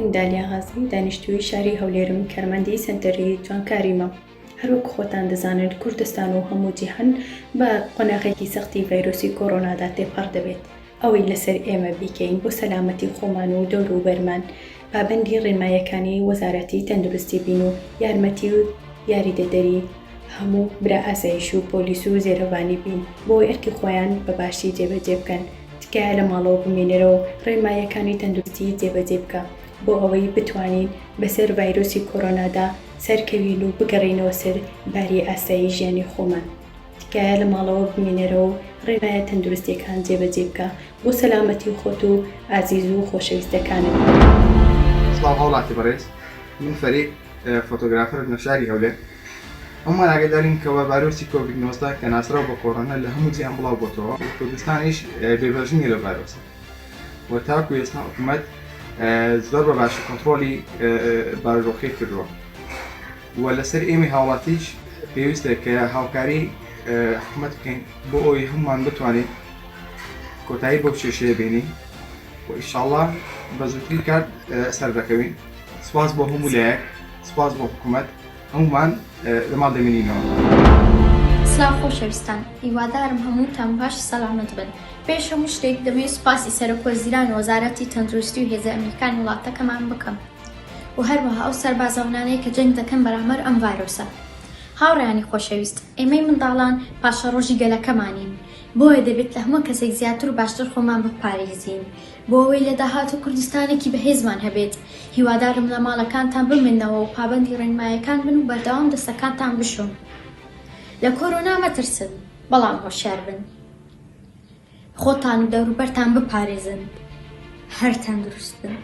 من دالیا غازی دانیشتووی شاری هەولێرم کارمەندی سەنتەری جوانکاریمە. هەروەک خۆتان دەزانن کوردستان و هەموو جیهان بە قۆناغێکی سەختی ڤایرۆسی کۆرۆنادا تێپەڕ دەبێت. ئەوەی لەسەر ئێمە بیکەین بۆ سەلامەتی خۆمان و دەوروبەرمان پابەندی ڕێنمایەکانی وەزارەتی تەندروستی بین و یارمەتی و یاریدەدەری هەموو برا ئاسایش و پۆلیس و زێرەڤانی بین بۆ ئەوەی ئەرکی خۆیان بە باشی جێبەجێ بکەن. تکایە لە ماڵەوە بمێنەرەوە و ڕێنماییەکانی تەندروستی جێبەجێ بکە بۆ ئەوەی بتوانین بەسەر ڤایرۆسی کۆرۆنادا سەرکەوین و بگەڕێینەوە سەر باری ئاسایی ژیانی خۆمان. تکایە لە ماڵەوە بمێنەرەوە و ڕێنمایە تەندروستیەکان جێبەجێ بکە بۆ سەلامەتی خۆت و ئازیز و خۆشەویستەکانت. سڵاو هاوڵاتی بەڕێز من فەرید فۆتۆگرافەرم لە شاری هەولێر هەموومان ئاگادارین کەوا ڤایرۆسی کۆڤید 19 کە ناسراو بە کۆرۆنا لە هەموو جیهان بڵاو بۆتەوە و کوردستانیش بێبەش نییە لەو ڤایرۆسە و تاکو ئێستا حکوومەت زۆر بە باشی کۆنتڕۆڵی بارودۆخەکەی کردووە و لەسەر ئێمەی هاوڵاتیش پێویستە کە هاوکاری حکوومەت بکەین بۆ ئەوەی هەمومان بتوانین کۆتایی بەو کێشەیە بێنین و ئیشاڵڵا بە زووترین کات سەردەکەوین سپاس بۆ هەموو لایەک سپاس بۆ حکوومەت هەموومان لە ماڵ دەمێنینەوە. سلاو خۆشەویستان هیوادارم هەمووتان باش و سەلامەت بن پێش هەموو شتێک دەمەوێت سوپاسی سەرۆک وەزیران و وەزارەتی تەندروستی و هێزە ئەمنیەکانی وڵاتەکەمان بکەم و هەروەها ئەو سەربازەونانەی کە جەنگ دەکەن بەرامبەر ئەم ڤایرۆسە هاوڕێیانی خۆشەویست ئێمەی منداڵان پاشەڕۆژی گەلەکەمانین بۆیە دەبێت لە هەموو کەسێک زیاتر و باشتر خۆمان بپارێزین بۆ ئەوەی لە داهاتوو کوردستانێکی بەهێزمان هەبێت، هیوادارم لە ماڵەکانتان بمێنەوە و پابەندی ڕێنمایەکان بن و بەردەوام دەستەکانتان بشۆن. لە کۆرۆنا مەترسن، بەڵام هۆشیار بن. خۆتان و دەوروبەرتان بپارێزن. هەر تەندروست بن.